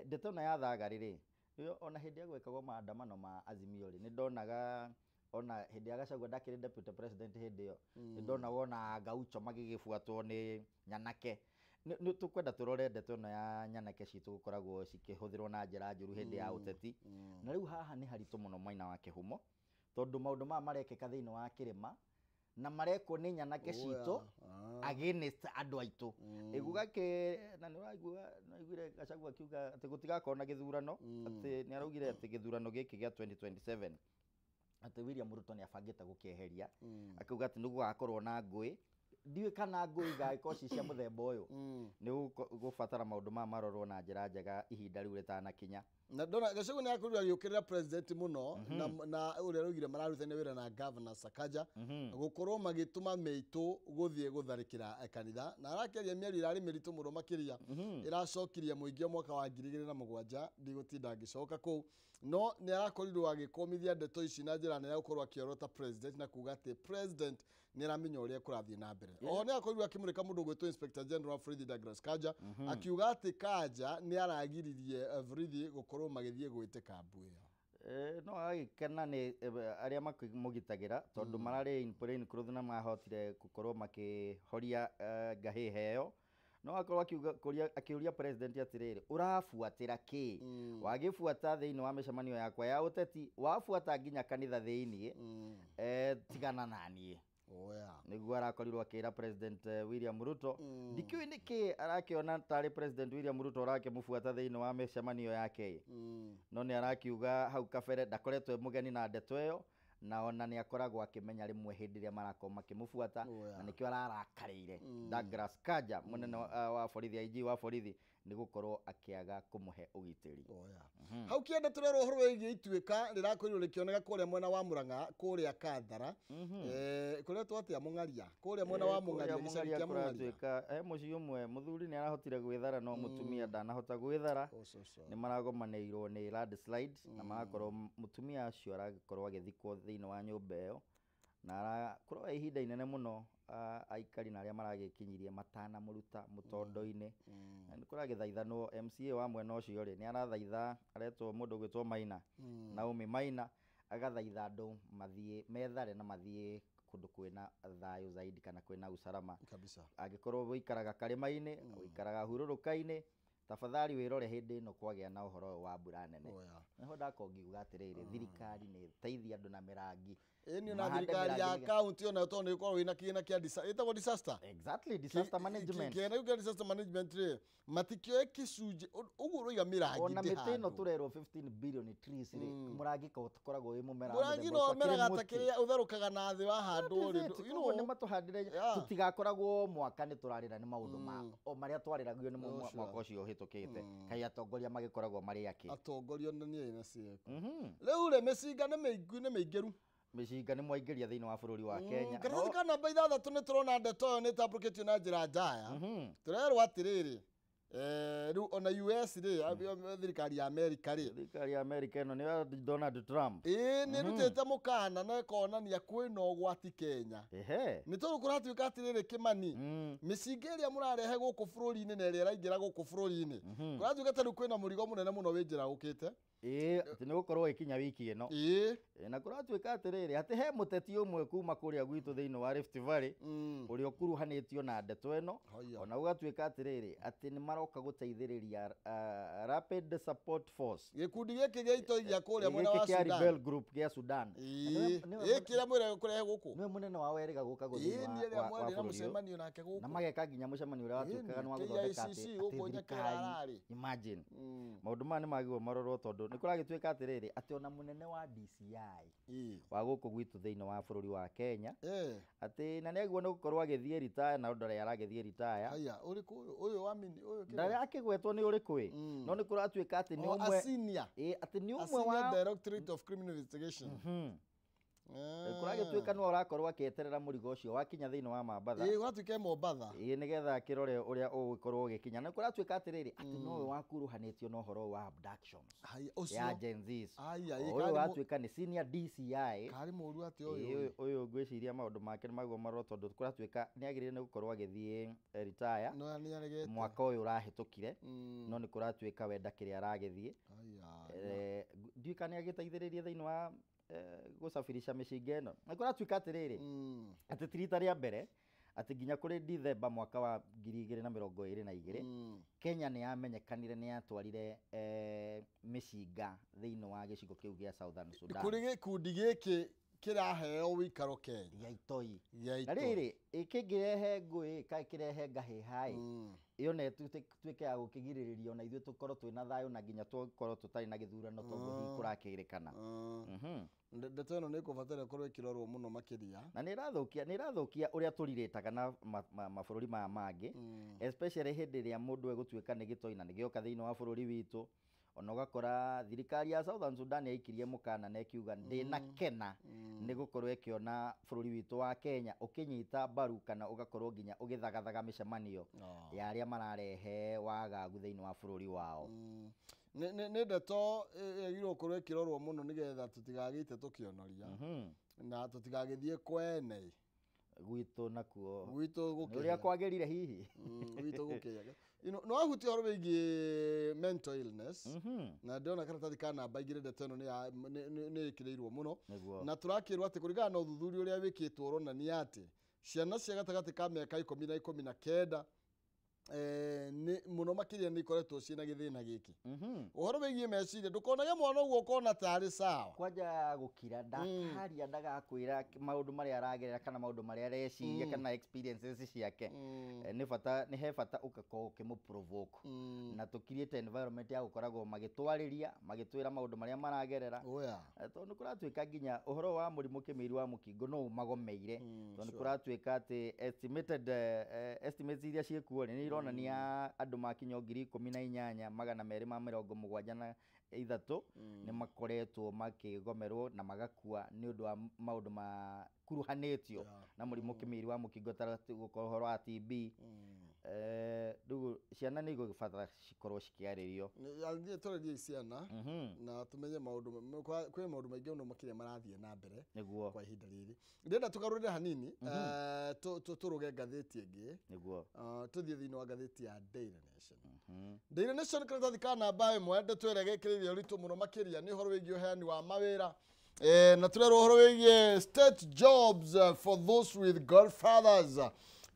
Ndeto ĩno ya thagarĩ rĩ, ona hĩndĩ ĩrĩa gwekagwo maandamano ma Azimio rĩ, nĩ ndonaga ona hĩndĩ ya Gachagua ndakĩrĩ deputy president hĩndĩ ĩyo nĩ ndona wona Gaucho magĩgĩbuatwo nĩ nyanake. Nĩ tũkwenda tũrore ndeto ĩno ya nyanake citũ gũkoragwo cikĩhũthĩrwo na njĩra njũru hĩndĩ ya ũteti. Na rĩu haha nĩ haritũ mũno mwena wa kĩhumo tondũ maũndũ maya marekĩka thĩinĩ wa kĩrĩma na marekwo nĩ nyanake citũ against andũ aitũ. Ĩguga na nĩ ũraigua nĩ Gachagua akiuga atĩ gũtigakorwo na gĩthurano, atĩ nĩ araugire atĩ gĩthurano gĩkĩ gĩa 2027 atĩ William Ruto nĩ abangĩte gũkĩeheria akiuga atĩ nĩ gũgakorwo na ngũĩ. Ndiũĩ kana ngũĩ igagĩkorwo ci cia mũthemba ũyũ. Nĩ gũbatara maũndũ maya marorwo na njĩra njega ihinda rĩu rĩtanakinya. Na ndona Gachagua nĩ akorirwo agĩũkĩrĩra president mũno na ũrĩa araugire mararutithania wĩra na governor Sakaja gũkorwo magĩtũma mĩitũ gũthiĩ gũtharĩkĩra kanitha, na arakĩaria mĩario ĩrarĩ mĩritũ mũno makĩria ĩracokirie mũingĩ mwaka wa 2007. Ndigũtinda ngĩcoka kũu, no nĩ arakorirwo agĩkũmithia ndeto ici na njĩra nene ya gũkorwo akĩorota president na kuga atĩ president nĩ aramenya ũrĩa kũrathiĩ na mbere. Oho nĩ akorirwo akĩmũrĩka mũndũ ũgwĩtwo Inspector General wa borithi Douglas Kanja, akiuga atĩ Kanja nĩ aragiririe borithi gũkorwo magĩthiĩ gwĩtĩka mbu ĩyo. No agĩkena nĩ arĩa makĩmũgitagĩra tondũ mararĩ in plain clothes na mahotire gũkorwo makĩhoria ngahĩha ĩyo. No akorwo akĩũria president atĩrĩrĩ, ũrabuatĩra kĩ? Wagĩbuata thĩinĩ wa mĩcemanio yakwa ya ũteti, wabuata nginya kanitha thĩinĩ, tigana na niĩ. Nĩguo arakorirwo akĩra President William Ruto. Ndikĩũĩ nĩkĩ arakĩona tarĩ President William Ruto ũrakĩmũbuata thĩinĩ wa mĩcemanio yake. No nĩ arakiuga hau kabere ndakoretwo e mũgeni na ndeto ĩyo, na ona nĩ akoragwo akĩmenya rĩmwe hĩndĩ ĩrĩa marakorwo makĩmũbuata, na nĩkĩo ararakarĩire Douglas Kanja mũnene wa borithi, IG wa borithi, nĩ gũkorwo akĩaga kũmũhe ũgitĩri. Hau kĩenda tũrerwo ũhoro wĩgiĩ ituĩka rĩrakorirwo rĩkĩoneka kũrĩa mwena wa Murang'a, kũrĩa Kathara, kũretwo atĩa Mũng'aria, kũrĩa mwena wa Mũng'aria, gĩcagi kĩa Mũng'aria. He mũciĩ ũmwe mũthuri nĩ arahotire gwĩthara no mũtumia ndanahota gwĩthara. Nĩ maragomanĩirwo nĩ landslide na marakorwo mũtumia acio arakorwo agĩthikwo thĩinĩ wa nyũmba ĩyo, na arakorwo ihinda inene mũno aikari na arĩa maragĩkinyirie matanamũruta mũtondo-inĩ. Na nĩ kũragĩthaithanwo MCA wa mwena ũcio rĩ, nĩ arathaitha, aretwo mũndũ ũgwĩtwo Maina, Naomi Maina, agathaitha andũ mathiĩ methare na mathiĩ kũndũ kwĩna thayũ zaidi kana kwĩna usalama. Angĩkorwo ũikaraga karĩma-inĩ, ũikaraga hurũrũka-inĩ, tafadhali wĩrore hĩndĩ ĩno kwagĩa na ũhoro ũyũ wa mbura nene. Nĩho ndakorwo ngiuga atĩrĩrĩ, thirikari nĩ ĩteithie andũ na mĩrangi. Ĩni na thirikari ya county ona tondũ nĩ ĩkoragwo ĩna kĩgĩna kĩa ĩtagwo disaster. Exactly, disaster management. Kĩgĩna kĩu kĩa disaster management rĩ, matikĩoe gĩcunjĩ ũguo ũroiga mĩrangi Ona mĩtĩ ĩno tũrerwo 15 billion trees rĩ, mũrangi ko ũkoragwo wĩ mũmera. Mũrangi no ũmeraga ta kĩrĩa ũtherũkaga na thĩ wa handũ rĩ. Koguo nĩ matũhandĩre, tũtigakoragwo mwaka nĩ tũrarĩra nĩ maũndũ ma o marĩa twarĩragio nĩ mwaka ũcio ũhĩtũkĩte. Kaĩ atongoria magĩkoragwo marĩ akĩ? Atongoria nĩ ena ciĩko. Rĩu rĩ, mĩcinga nĩ mĩingĩru. Mĩcinga nĩ mwaingĩria thĩinĩ wa bũrũri wa Kenya. Karatathi ka namba 6 nĩ tũrona ndeto ĩyo nĩ ĩtambũrũkĩtio na njĩra njaya. Tũrerwo atĩrĩrĩ, rĩu ona US rĩ, thirikari ya America rĩ, thirikari ya America ĩno nĩ Donald Trump. Ĩĩ, nĩ ĩrutĩte mũkana na ĩkonania kwĩna ũgwati Kenya. Nĩ tondũ kũratuĩka atĩrĩrĩ Kĩmani, mĩcinga ĩrĩa mũrarehe gũkũ bũrũri-inĩ na ĩrĩa ĩraingĩra gũkũ bũrũri-inĩ, kũratuĩka ta rĩu kwĩna mũrigo mũnene mũno wĩ njĩra ũkĩte. Ĩĩ, atĩ nĩ gũkorwo ĩkinya wiki ĩno. Na kũratuĩka atĩrĩrĩ, atĩ he mũteti ũmwe kuma kũrĩa gwitũ thĩinĩ wa Rift Valley ũrĩa ũkuruhanĩtio na ndeto ĩno, ona gũgatuĩka atĩrĩrĩ, atĩ nĩ maroka gũteithĩrĩria Rapid Support Force, gĩkundi gĩkĩ gĩa itoi gĩa kũrĩa mwena wa gĩkĩ kĩa Sudan, Rebel Group gĩa Sudan. Ĩĩ, kĩrĩa mwĩrĩ kũrehe gũkũ. Nĩwe mũnene wao erĩga gũka gũthiĩ wa bũrũri nake gũkũ. Na mageka nginya mũcemanio ũrĩa watuĩkaga nĩ wa gũthondeka atĩ thirikari. Imagine. Maũndũ maya nĩ magĩrĩirwo marorwo tondũ nĩ kũragĩtuĩka atĩrĩrĩ, atĩ ona mũnene wa DCI wa gũkũ gwitũ thĩinĩ wa bũrũri wa Kenya, atĩ na nĩagĩrĩirwo nĩ gũkorwo agĩthiĩ retire, na ndarĩ aragĩthiĩ retire. Haya, ũrĩkũ ũyũ? Ũyũ wa mini, ũyũ kĩrĩa? Ndarĩ akĩgwetwo nĩ ũrĩkũ ĩ? No nĩ kũratuĩka atĩ nĩ ũmwe. Ĩ, atĩ nĩ ũmwe wa Directorate of Criminal Investigation. Kũragĩtuĩka nĩwe ũrakorwo akĩeterera mũrigo ũcio wakinya thĩinĩ wa Mombatha. Ĩĩ, gwatuĩka Mombatha. Ĩĩ, nĩgetha akĩrore ũrĩa ũgũkorwo ũgĩkinya. Na kũratuĩka atĩrĩrĩ, atĩ nowe wakuruhanĩtio na ũhoro wa abductions ya Gen Zs. Ũyũ watuĩka nĩ senior DCI. Karĩ mũru atĩ ũyũ. Ũyũ ngwĩciria maũndũ make nĩ maguo marorwo tondũ kũratuĩka nĩ agĩrĩire nĩ gũkorwo agĩthiĩ retire mwaka ũyũ ũrahĩtũkire, no nĩ kũratuĩka we ndakĩrĩ aragĩthiĩ. Ndiũĩ kana nĩ agĩteithĩrĩrie thĩinĩ wa gũcabirisha mĩcinga ĩno. Na kũratuĩka atĩrĩrĩ, atĩ ti rita rĩa mbere, atĩ nginya kũrĩ Dithemba mwaka wa 2022, Kenya nĩ yamenyekanire nĩ yatwarire mĩcinga thĩinĩ wa gĩcigo kĩu gĩa Southern Sudan. Kũrĩ gĩkundi gĩkĩ kĩraheo wĩikaro Kenya. Gĩa itoi. Na rĩrĩ, kĩngĩrehe ngũĩ, kĩrehe ngahĩha ĩ, ĩyo na tuĩke ya gũkĩgirĩrĩria ona ithuĩ tũkorwo twĩna thayũ na nginya tũkorwo tũtarĩ na gĩthurano tondũ hihi kũrakĩrĩkana. Ndeto ĩno nĩ ĩkũbatara ĩkorwo ĩkĩrorwo mũno makĩria. Na nĩ ĩrathũkia ũrĩa tũrirĩtaga na mabũrũri maya mangĩ, especially hĩndĩ ĩrĩa mũndũ egũtuĩka nĩ gĩtoi na nĩ gĩoka thĩinĩ wa bũrũri witũ, Ona ũgakora thirikari ya Southern Sudan yaikirie mũkana na ĩkiuga ndĩnakena nĩ gũkorwo ĩkĩona bũrũri witũ wa Kenya ũkĩnyita mbaru kana ũgakorwo nginya ũgĩthagathaga mĩcemanio ya arĩa mararehe wagagu thĩinĩ wa bũrũri wao. Nĩ ndeto ĩgirwo gũkorwo ĩkĩrorwo mũno nĩgetha tũtigagĩite tũkĩonoria na tũtigagĩthiĩ kwene gwitũ nakuo gwitũ nĩ ũrĩa gũkĩhĩa. Kwagĩrire hihi. Gwitũ gũkĩhĩa. No wahutia ũhoro wĩgiĩ mental illness na ndĩrona karatathi ka namba 2 ndeto ĩno nĩ ĩkĩrĩirwo mũno. Na tũrakĩrwo atĩ kũringana na ũthuthuria ũrĩa wĩkĩtwo ũronania atĩ ciana cia gatagatĩ ka mĩaka 10 na 19 nĩ mũno makĩria nĩ ikoretwo ciĩna gĩthĩna gĩkĩ, ũhoro wĩgiĩ meciria. Ndũkonage mwana ũguo ũkona tarĩ sawa. Kwanja gũkira ndakaria ndagakwĩra maũndũ marĩa aragerera kana maũndũ marĩa areciria kana experiences ciake. Nĩ bata, nĩ he bata ũgakorwo ũkĩmũ provoke na tũ create environment ya gũkoragwo magĩtwarĩria, magĩtwĩra maũndũ marĩa maragerera. Oya. Tondũ nĩ kũratuĩka nginya ũhoro wa mũrimũ kĩmĩri wa mũkingo no ũmagomeire, tondũ nĩ kũratuĩka atĩ estimated estimates iria ciĩkuo rĩ, nĩ ironania andũ makinya 18,273 nĩ makoretwo makĩgomerwo na magakua nĩ ũndũ wa maũndũ makuruhanĩtio na mũrimũ kĩmĩri wa mũkingo, ta gũkorwo ũhoro wa TB. Rĩu ciana nĩ igũbatara cikorwo cikĩarĩrio. Tũrerie ciana na tũmenye maũndũ kwĩ maũndũ maingĩ mũno makĩria marathiĩ na mbere kwa ihinda rĩrĩ. Ndĩrenda tũgarũrĩre hanini, tũrũge ngathĩti ĩngĩ. Tũthiĩ thĩinĩ wa ngathĩti ya Daily Nation. Daily Nation karatathi ka namba 1, ndeto ĩrĩa gĩkĩrĩire ũritũ mũno makĩria nĩ ũhoro wĩgiĩ ũheani wa mawĩra. Na tũrerwo ũhoro wĩgiĩ state jobs for those with godfathers.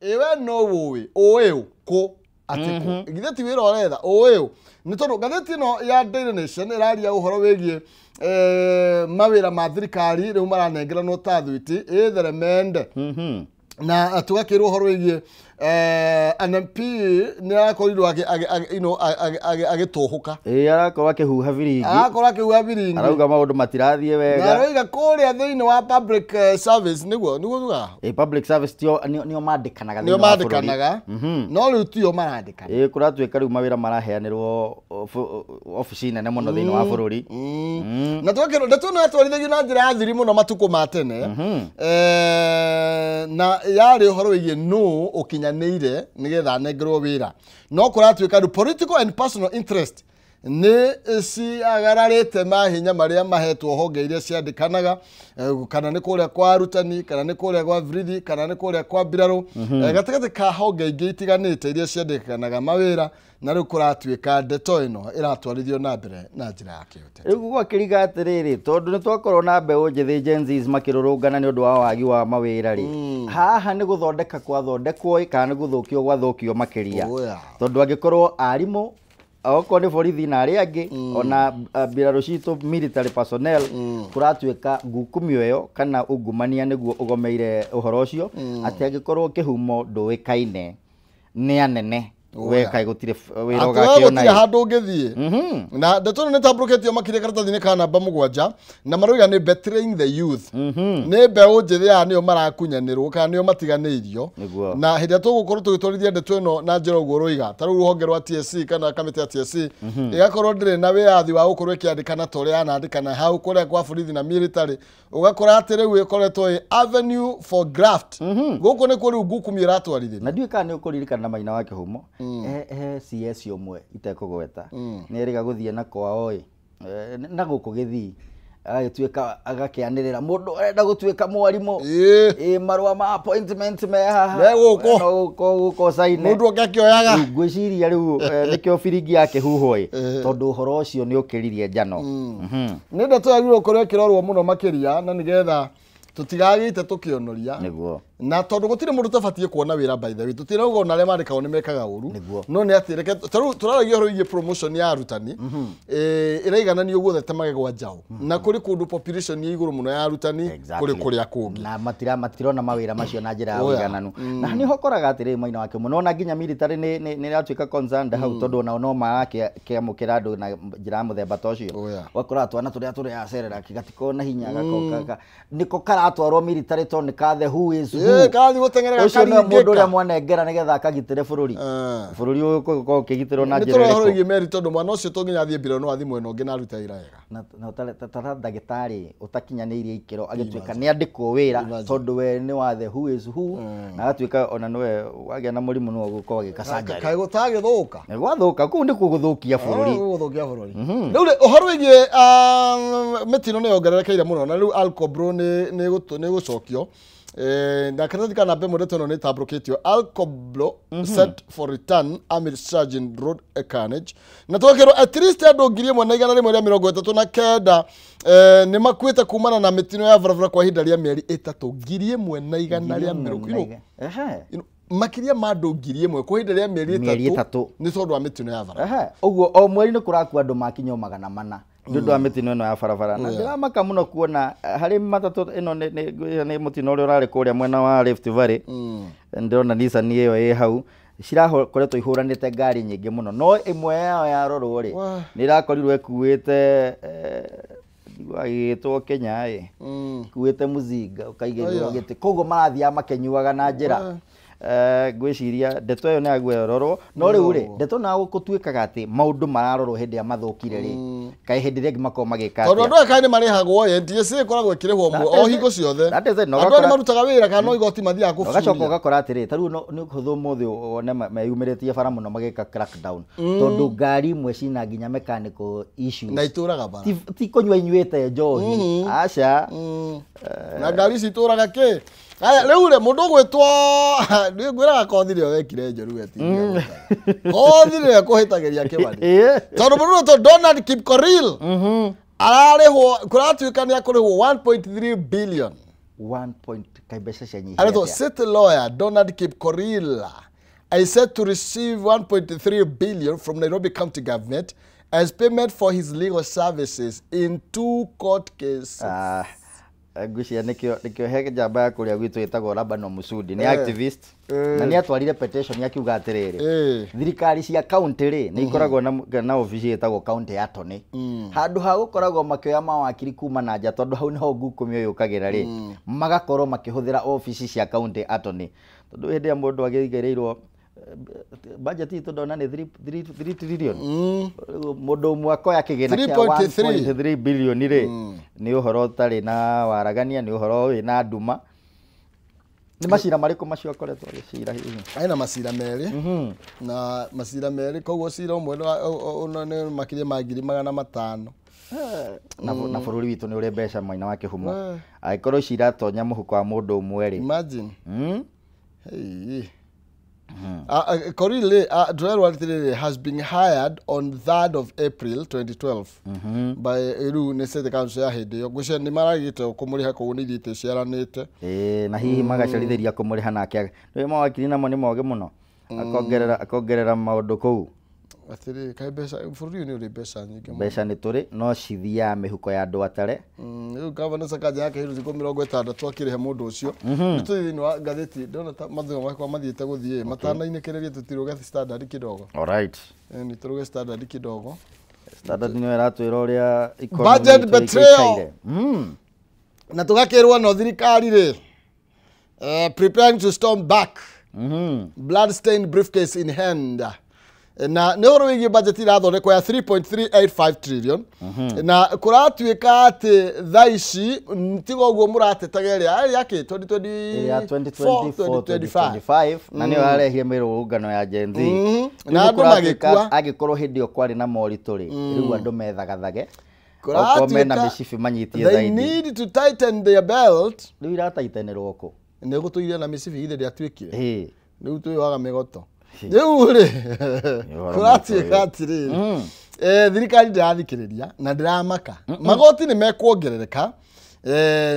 Ĩwe no ũĩ ũĩ kũ atĩ kũ githĩ ti wĩra ũretha ũĩ ũ? Nĩ tondũ ngathĩti ĩno ya Daily Nation ĩraria ũhoro wĩgiĩ mawĩra ma thirikari rĩu maranengeranwo ta thwiti ĩtheremende, na tũgakĩrwo ũhoro wĩgiĩ an MP nĩ arakorirwo you know, agĩtũhũka. Ĩĩ, arakorwo akĩhuha biringi. Arakorwo akĩhuha biringi. Arauga maũndũ matirathiĩ Na wega. Aroiga kũrĩa thĩinĩ wa public service nĩguo tugaga. Ĩ, public service tio nĩo mandĩkanaga nĩo thĩinĩ wa bũrũri. Mandĩkanaga, no rĩu tio marandĩkana. Ĩ, kũratuĩka rĩu mawĩra maraheanĩrwo obici nene mũno thĩinĩ wa bũrũri. Na twakĩrwo ndeto ĩno yatwarithagio na njĩra ya thiri mũno matukũ ma tene, na yarĩ ũhoro wĩgiĩ nũ ũkinyanĩire nĩgetha anengerwo wĩra, no kũratuĩka rĩu political and personal interest nĩ ciagararĩte mahinya marĩa mahetwo honge iria ciandĩkanaga, kana nĩ kũrĩa kwa arutani, kana nĩ kũrĩa gwa borithi, kana nĩ kũrĩa kwa mbirarũ, gatagatĩ ka honge ingĩ itiganĩte iria ciandĩkanaga mawĩra, na rĩu kũratuĩka ndeto ĩno ĩratwarithio na mbere na njĩra ya kĩũteti. Rĩu gwakĩriga atĩrĩrĩ, tondũ nĩ twakorwo na mbeũ njĩthĩ, Gen Zs, makĩrũrũngana nĩ ũndũ wa wagi wa mawĩra rĩ, haha nĩ gũthondeka gwathondekwo ĩ, kana nĩ gũthũkio gwathũkio makĩria? Oya. Tondũ angĩkorwo arimũ, okorwo nĩ borithi na arĩa angĩ, ona mbirarũ citũ, military personnel, kũratuĩka ngukumio ĩyo kana ungumania nĩguo ũgomeire ũhoro ũcio, atĩ angĩkorwo kĩhumo ndũĩkaine nĩ anene, we kaĩ gũtirĩ wĩra atĩ we ũgakĩona gũtirĩ ĩ. Handũ ũngĩthiĩ. Na ndeto ĩno nĩ tambũrũkĩtio makĩria karatathi-inĩ ka namba 7, na marauga nĩ betraying the youth, nĩ mbeũ njĩthĩ aya nĩo marakunyanĩrwo kana nĩo matiganĩirio. Na hĩndĩ ĩrĩa tũgũkorwo tũgĩtwarithia ndeto ĩno na njĩra ũguo rũiga, ta rĩu rũhonge rwa TSC kana kamĩtĩ ya TSC ĩgakorwo ndĩrĩ na wĩyathi wa gũkorwo ĩkĩandĩkana ta ũrĩa yanandĩkana hau kũrĩa kwa borithi na military, ũgakora atĩ rĩu ĩkoretwo ĩ avenue for graft. Gũkũ nĩkuo rĩu ngukumio ĩratwarithĩrio. Na ndiũĩ kana nĩ ũkũririkana maina wa kĩhumo, he CS ũmwe itekũgweta nĩ erĩga gũthiĩ na kwao ĩ, na gũkũ gĩthii, agagĩtuĩka agakĩanĩrĩra mũndũ arenda gũtuĩka mwarimũ, ĩ marũa ma appointment me haha. Me gũkũ. No gũkũ gũkũ caine. Mũndũ ũngĩ akĩoyaga. Rĩu ngwĩciria rĩu nĩkĩo biringi yakĩhuhwo ĩ, tondũ ũhoro ũcio nĩ ũkĩririe njano. Nĩ ndeto yagĩrĩirwo gũkorwo ĩkĩrorwo mũno makĩria na nĩgetha tũtigagĩite tũkĩonoria. Na tondũ gũtirĩ mũndũ ũtabatiĩ kuona wĩra, by the way, tũtirauga ona arĩa mandĩkagwo nĩ mekaga ũru. No nĩ atĩ reke tarĩu tũraragia ũhoro wĩgiĩ promotion ya arutani, ĩraigananio guothe ta magegwa njaũ, na kũrĩ kũndũ population ĩ igũrũ mũno ya arutani kũrĩ kũrĩa kũngĩ. Na matirona mawĩra macio na njĩra ya Oya. ũigananu, na nĩho ũkoraga atĩrĩrĩ maina wake mũno, ona nginya military nĩ ĩratuĩka concerned hau, tondũ onao no marakĩamũkĩra andũ na njĩra ya mũthemba ta ũcio. Oya. Ũgakora twana tũrĩa tũrĩacerera gatikorwo na hinya gakoka nĩko karatwarwo military tondũ nĩ ka the who is who. Karathiĩ gũteng'era Ũcio nĩwe mũndũ ũrĩa gakaringĩka. mwanengera nĩgetha akagitĩre bũrũri. Bũrũri ũyũ ũgũkorwo ũkĩgitĩrwo na Nĩ njĩra tũrora ũhoro ĩrĩkũ? wĩgiĩ Mary tondũ mwana ũcio to nginya athiĩ mbirũ no athiĩ mwena ũngĩ na arute wĩra wega. Na ta ndagĩtarĩ ũtakinyanĩirie ikĩro agĩtuĩka nĩ andĩkwo wĩra Imagine. tondũ we nĩ wa the who is who, na agatuĩka ona nĩwe wagĩa na mũrimũ nĩwe ũgũkorwo agĩka surgery. Kaĩ gũtagĩthũka? Nĩ gwathũka kũu nĩkuo gũthũkia bũrũri. Gũthũkia bũrũri. Rĩu rĩ, ũhoro wĩgiĩ mĩtino nĩ yongererekeire mũno na rĩu Alcobro nĩ ĩgũcokio. Na karatathi ka namba ĩmwe ndeto ĩno nĩ ĩtambũrũkĩtio. Alcobro set for return amid surge in road carnage. Na tũgakĩrwo at least andũ 1,139 nĩ makuĩte kumana na mĩtino ya barabara kwa ihinda rĩa mĩeri ĩtatũ. 1,100 mĩrongo makĩria ma andũ 1,000 kwa ihinda rĩa mĩeri Mĩeri ĩtatũ ĩtatũ. nĩ tondũ wa mĩtino ya barabara. Ũguo o mweri nĩ kũrakua andũ makinya 400 nĩ ũndũ wa mĩtino ĩno ya barabara. Na ndĩramaka mũno kuona harĩ matatũ ĩno nĩ mũtino ũrĩa ũrarĩ kũrĩa mwena wa Rift Valley. Ndĩrona Nissan ĩyo ĩ hau cirakoretwo ihũranĩte ngari nyingĩ mũno, no ĩmwe yao yarorwo rĩ, nĩ ĩrakorirwo ĩkuĩte ĩgĩtwo Kenya ĩ ĩkuĩte mũzinga ũkaigĩrĩrwo gĩtĩ, koguo marathiaga makĩnyuaga na njĩra. Ngwĩciria ndeto ĩyo nĩ yagwo ĩrorwo, no rĩu rĩ, ndeto na gũtuĩkaga atĩ maũndũ mararorwo hĩndĩ ĩrĩa mathũkire rĩ, kaĩ hĩndĩ ĩrĩa ĩngĩ makoragwo magĩka Tondũ atĩa? andũ aya kaĩ nĩ marĩhagwo ĩ, NTSA ĩkoragwo ĩkĩrĩhwo o hingo ciothe. That is it, na Andũ aya ũgakora nĩ marutaga wĩra kana no igoti mathiaga ũgacoka kũburia. Ũgakora atĩrĩ, ta rĩu nĩ ũhũthũ ũmũthĩ wone meyumĩrĩtie bara mũno magĩka crackdown, tondũ ngari imwe cina nginya mechanical issues Na itũraga bara. Ti kũnyua inyuĩte njohi, aca. Na ngari ici itũraga kĩ? Aya, rĩu rĩ, mũndũ ũgwĩtwo nĩ ngwĩraga kothi nĩwe wekire njũru we tindia. Kothi nĩwe kũhĩtagĩria Kĩmani. Tondũ mũndũ ũgwĩtwo Donald Kipkorir ararĩhwo, kũratuĩka nĩ akũrĩhwo 1.3 billion. 1 point kaĩ mbeca cianyihire Anaitwo atĩa? city lawyer Donald Kipkorir is said to receive 1.3 billion from Nairobi County government as payment for his legal services in two court cases. Ah, ngwĩciria nĩkĩo he njamba ya kũrĩa gwitũ ĩtagwo Labano Musudi nĩ activist na nĩ atwarire petition akiuga atĩrĩrĩ, thirikari cia county rĩ, nĩ ikoragwo na obici ĩtagwo county attorney, handũ ha gũkoragwo makĩoya mawakiri kuma na nja, tondũ hau nĩho ngukũmio yũkagĩra rĩ, magakorwo makĩhũthĩra obici cia county attorney, tondũ hĩndĩ ĩrĩa mũndũ agĩigĩrĩirwo budget itũ ndona nĩ 3 trillion. Rĩu mũndũ ũmwe akoya kĩgĩna kĩa 3.3. 1.3 billion rĩ, nĩ ũhoro ũtarĩ na waragania, nĩ ũhoro wĩna nduma. Nĩ macira marĩkũ macio akoretwo agĩcira hihi? Aina macira merĩ na macira merĩ, koguo cira ũmwe nĩ makĩria ma 500,000. Na bũrũri witũ nĩ ũrĩ mbeca mwena wa kĩhumo, angĩkorwo ici iratonya mũhuko wa mũndũ ũmwe rĩ. Imagine. Hey. Korir ndĩrerwo atĩrĩrĩ, has been hired on 3rd of April 2012 by rĩu nĩ City Council ya hĩndĩ ĩyo. Ngwĩciria nĩ maragĩte kũmũrĩha, koguo nĩ ithiĩte ciaranĩte. Ĩĩ, na hihi magacerithĩria kũmũrĩha nake nĩ mawakiri namo nĩ mogĩ mũno, akongerera maũndũ kũu. Atĩrĩrĩ, kaĩ mbeca bũrũri ũyũ nĩ ũrĩ mbeca nyingĩ mũno. Mbeca nĩ tũrĩ, no cithiaga mĩhuko ya andũ atare. Rĩu gavana Sakaja yake hĩndĩ thikũ 60 akĩrĩhe mũndũ ũcio. Nĩ tũthiĩ thĩinĩ wa ngathĩti, ndĩrona ta mathiga makwa mathiĩte gũthiĩ matanainĩkĩrĩrie, tũtirũge Standard kidogo. Alright. Nĩ tũrũge Standard kidogo. Standard nĩyo ĩratwĩra ũrĩa economy Budget itũ betrayal. ĩikaire. Na tũgakĩrwo no thirikari rĩ, preparing to storm back, bloodstained briefcase in hand, na nĩ ũhoro wĩgiĩ budget irathondekwo ya 3.385 trillion, na kũratuĩka atĩ thaa ici tiga ũguo mũratetaga ĩrĩa ĩrĩa kĩ Ĩrĩa 2024 2024 2025. 2025, na nĩyo yarehire mĩrũrũngano ya Gen Z. Rĩu Na nĩ andũ kũratuĩka magĩkua. Angĩkorwo hĩndĩ ĩyo kwarĩ na moritũ rĩ, rĩu andũ methagathage okorwo mena Kũratuĩka mĩcibi manyitie they zaidi. need to tighten their belt. Rĩu irataitenĩrwo kũ? Nĩ gũtũire na mĩcibi ithe ndĩatuĩkire. Ĩĩ. Rĩu twĩyohaga mĩgoto rĩu rĩ, Ũhoro kũratuĩka atĩrĩrĩ, thirikari ndĩrathikĩrĩria na ndĩramaka magoti nĩ mekuongerereka.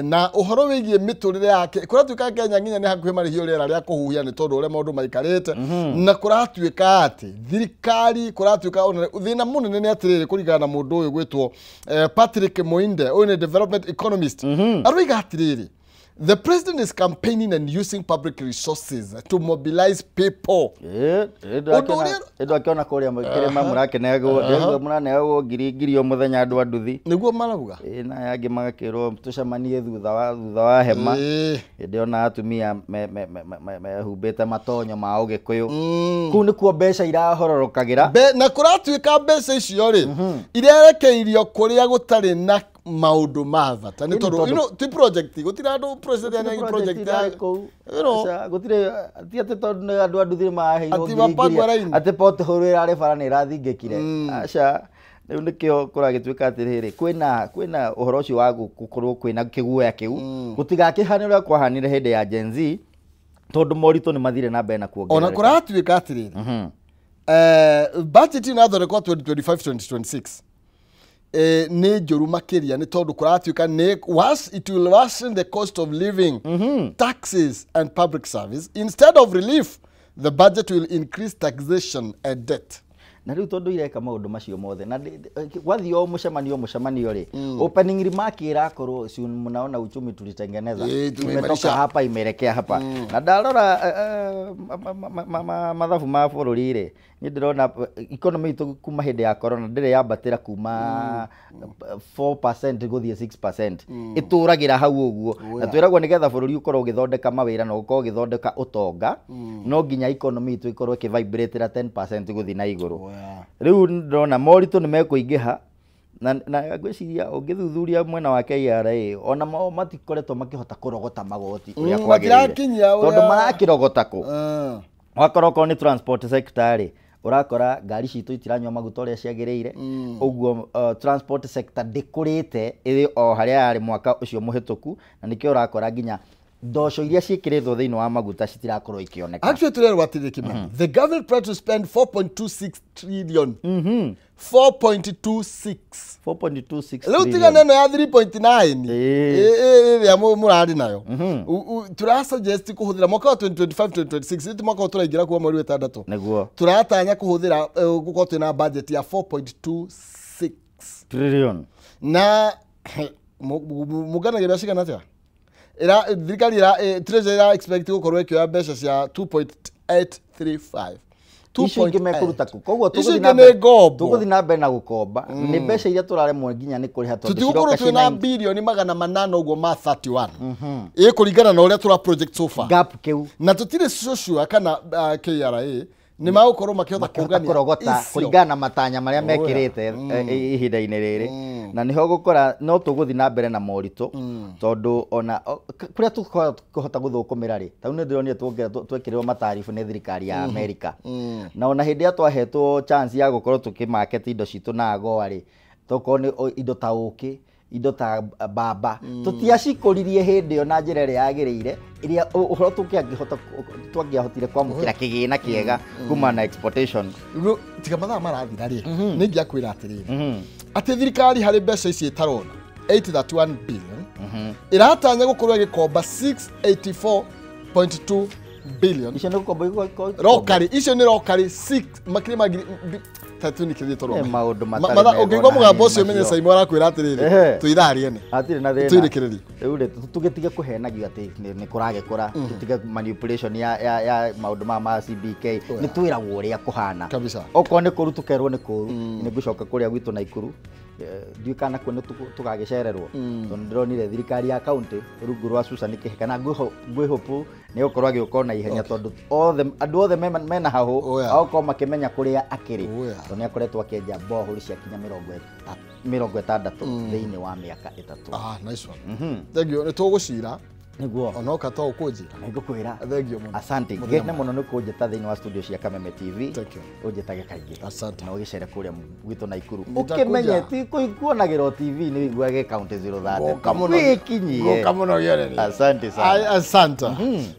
Na ũhoro wĩgiĩ mĩtũrĩre yake, kũratuĩka Kenya nginya nĩ hakuhĩ marĩhio rĩera rĩa kũhuhia nĩ tondũ ũrĩa maũndũ maikarĩte, na kũratuĩka atĩ thirikari kũratuĩka ona thĩna mũnene nĩ atĩrĩrĩ, kũringana na mũndũ ũyũ gwĩtwo Patrick Moinde, ũyũ nĩ development economist, aroiga atĩrĩrĩ The president is campaigning and using public resources to mobilize people. Ĩndũ akĩona kũrĩa kĩrĩma mũrakenegwo mũraneagwo ngiri ngiri o mũthenya andũ a nduthi. Nĩguo marauga. Na aya angĩ magakĩrwo tũcemanie thutha wa hema. Hĩndĩ ona atumia mehumbĩte matonyo ma ũgĩkũyũ. Kũu nĩkuo mbeca irahororokagĩra. Na kũratuĩka mbeca icio rĩ irerekeirio kũrĩa gũtarĩ na maũndũ ma bata nĩ tondũ you know ti project gũtirĩ andũ president ya project ya kũu gũtirĩ ti atĩ tondũ nĩ andũ a nduthi maheirwo ngiri atĩ pothole ĩrarĩ bara nĩ ĩrathingĩkire. Aca rĩu nĩkĩo kũragĩtuĩka atĩrĩrĩ kwĩna ũhoro ũcio wa gũkorwo kwĩna kĩguoya kĩu gũtigakĩhane ũrĩa kwahanire hĩndĩ ya Gen Z tondũ moritũ nĩ mathire na mbere na kuongerereka. Ona kũratuĩka atĩrĩrĩ budget ĩnathondekwo 2025-2026 nĩ njũru makĩria nĩ tondũ kũratuĩka nĩ it will worsen the cost of living, taxes and public service. Instead of relief, the budget will increase taxation and debt. Na rĩu tondũ ireka maũndũ macio mothe na gwathiĩ o mũcemanio rĩ opening remark ĩrakorwo si mnaona uchumi tulitengeneza imetoka hapa imeelekea hapa. Na ndarora mathabu ma bũrũri rĩ niĩ ndĩrona economy itũ kuma hĩndĩ ya corona ndĩrĩ yambatĩra kuma 4% gũthiĩ 6%. Ĩtũragĩra hau ũguo na twĩragwo nĩgetha bũrũri ũkorwo ũgĩthondeka mawĩra na ũkorwo ũgĩthondeka ũtonga no nginya economy itũ ĩkorwo ĩkĩvibratĩra 10% gũthiĩ na igũrũ. Rĩu ndĩrona moritũ nĩ mekũingĩha na ngwĩciria ũngĩthuthuria mwena wa KRA ona mao matikoretwo makĩhota kũrogota magoti ũrĩa kwagĩrĩire tondũ marakĩrogota kũ wakora okorwo nĩ transport sector rĩ ũrakora ngari citũ itiranyua maguta ũrĩa ciagĩrĩire ũguo transport sector ndĩkũrĩte ĩrĩ o harĩa yarĩ mwaka ũcio mũhĩtũku na nĩkĩo ũrakora nginya ndoco iria ciĩkĩrĩtwo thĩinĩ wa maguta citirakorwo ikĩoneka. Actually turerwo atĩrĩ Kimani, the government plans to spend 4.26 trillion. 4.26 4.26 rĩu tiga neno ya 3.9 ĩrĩa mũrarĩ nayo tũrasuggest kũhũthĩra mwaka wa 2025-2026 ti mwaka ũyũ tũraingĩra kuo mweri wa ĩtandatũ nĩguo tũratanya kũhũthĩra gũkorwo twĩna budget ya 4.26 trillion na mũnganagĩra cigana atĩa? Thirikari treasury ira expect gũkorwo ĩkĩoya mbeca cia 2.835. Icio ingĩ mekũruta kũ? Koguo tũgũthiĩ na mbere na gũkomba nĩ mbeca iria tũraremwo nginya nĩ kũrĩha tondũ tũtigũkorwo twĩna birioni 800 ũguo ma 31 ĩkũringana na ũrĩa tũra project so far gap kĩu na tũtirĩ sure kana KRA nĩ magũkorwo makĩhota kũngania kũrogota kũringana na matanya marĩa mekĩrĩte ihinda-inĩ rĩrĩ na nĩho gũkora no tũgũthiĩ na mbere na moritũ tondũ ona kũrĩa tũkũhota gũthũkũmĩra rĩ ta rĩu nĩ ndĩronire twekĩrĩrwo mataribu nĩ thirikari ya Amerika na ona hĩndĩ ĩrĩa twahetwo chance ya gũkorwo tũkĩmarket indo citũ na AGOA rĩ tokorwo nĩ indo ta ũkĩ indo ta mbamba tũtiacikũririe hĩndĩ ĩyo na njĩra ĩrĩa yagĩrĩire ĩrĩa ũhoro twangĩahotire kwamũkĩra kĩgĩna kĩega kuma na exportation. Tiga mathaa marathira rĩ nĩ ingĩakwĩra atĩrĩrĩ atĩ thirikari harĩ mbeca ici ĩtarona 831 billion ĩratanya gũkorwo ĩgĩkomba 684.2 billion. Icio nĩ gũkomba rokari icio nĩ rokari 6 makĩria ma ngiri tatu nĩ kĩrĩtwo rwa maũndũ matarĩ ũngĩigua mũgambo ũcio ũmenye Saimo arakwĩra atĩrĩrĩ twĩ ithaa rĩene hatirĩ na thĩna twĩrĩkĩrĩrie rĩu rĩ tũgĩtige kũhenagio atĩ nĩ kũragĩkũra tũtige manipulation ya maũndũ ma CBK nĩ twĩragwo ũrĩa kũhana okorwo nĩ kũru tũkerwo nĩ kũru nĩ ngũcoka kũrĩa gwitũ Naikuru ndiũĩ kana kuo nĩ tũgagĩcererwo tondũ ndĩronire thirikari ya county rungu rwa Susan Kĩhika na ngwĩhũpũ nĩ gũkorwo agĩũka na ihenya tondũ andũ othe mena hahũ agokorwo makĩmenya kũrĩa akĩrĩ tondũ nĩ akoretwo akĩenja borehole cia kinya 60 thĩinĩ wa mĩaka 3. Nice one. Thank you. Nĩ tũgũcira nĩguo onoka to ũkũnjĩra nĩngũkwĩra. Thank you mũno. Asante ngene mũno nĩ kũnjĩta thĩinĩ wa studio cia Kameme TV. Thank you. Ũnjĩtage kaingĩ. Asante. Na ũgĩcere kũrĩa gwitũ Naikuru ũkĩmenye ti kuonagĩra TV nĩ wĩiguage county 030 wĩkinyie gũka mũno gĩonereria. Asante sana. Asante.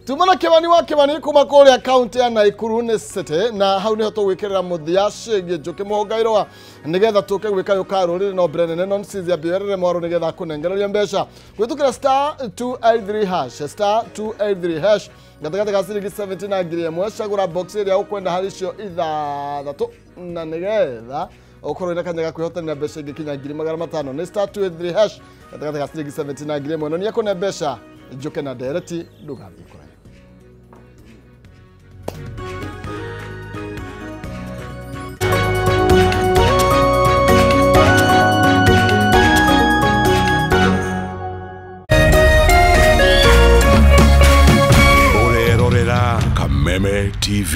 Tumana Kimani wa Kimani kuma kũrĩa county ya Naikuru nĩ city na hau nĩho tũgwĩkĩrĩra mũthia ciĩgiĩ Njũkĩ Mũhũngairũa nĩgetha tũke gwĩka yũka rũrĩrĩ no mbere nene non sizia bierere mwaro nĩgetha kũnengereria mbeca gwĩtũkĩra star 283 hash star 283 hash gatagatĩ ga ciringi 70 na ngiri ĩmwe cagũra box ĩrĩa ũkwenda harĩ icio ithathatũ na nĩgetha ũkorwo wĩna kanya ga kwĩhotanĩra mbeca ingĩ kinya ngiri 500 nĩ star 283 hash gatagatĩ ga ciringi 70 na ngiri ĩmwe no nĩekũne mbeca Njuke na ndereti ndũgathiĩ kũraihu. Ũrerorera Kameme TV.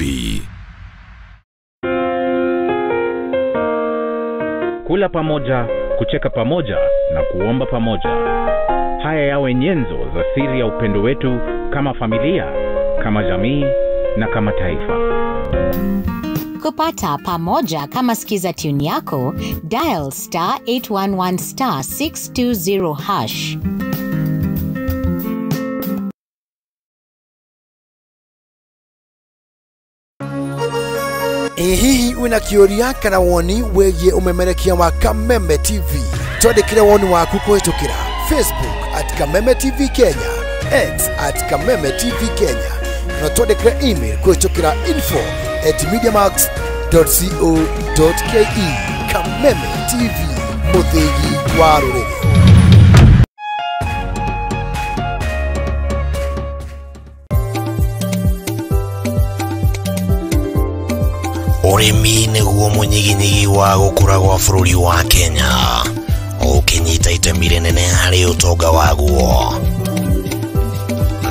Kula pamoja, kucheka pamoja na kuomba pamoja. Haya yawe nyenzo za siri ya upendo wetu kama familia, kama jamii na kama taifa. Kupata pamoja kama skiza tune yako, dial *811 *620#. Ĩ hihi wĩna kĩũria kana woni wĩgiĩ ũmemerekia wa Kameme TV? Twandĩkĩre woni waku kũhĩtũkĩra Facebook at Kameme TV Kenya, X at Kameme TV Kenya, na twandĩkĩre email kũhĩtũkĩra info@mediamax.co.ke. Kameme TV, mũthĩgi wa rũrĩrĩ. Ũrĩmi nĩguo mũnyiginyigi wa gũkũra gwa bũrũri wa Kenya, ũkĩnyita itemi rĩnene harĩ ũtonga waguo.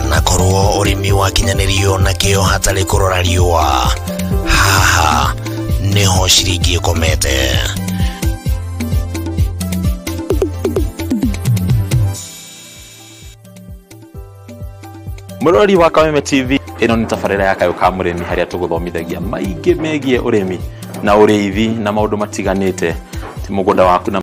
Na korwo ũrĩmi wakinyanĩrio na kĩo hatarĩ kũrora riũa, haha nĩho ciringi ĩkomete. Mũrori wa Kameme TV, ĩno nĩ tabarĩra ya Kayũ ka Mũrĩmi harĩa tũgũthomithagia maingĩ megiĩ ũrĩmi na ũrĩithi na maũndũ matiganĩte, ti mũgũnda waku na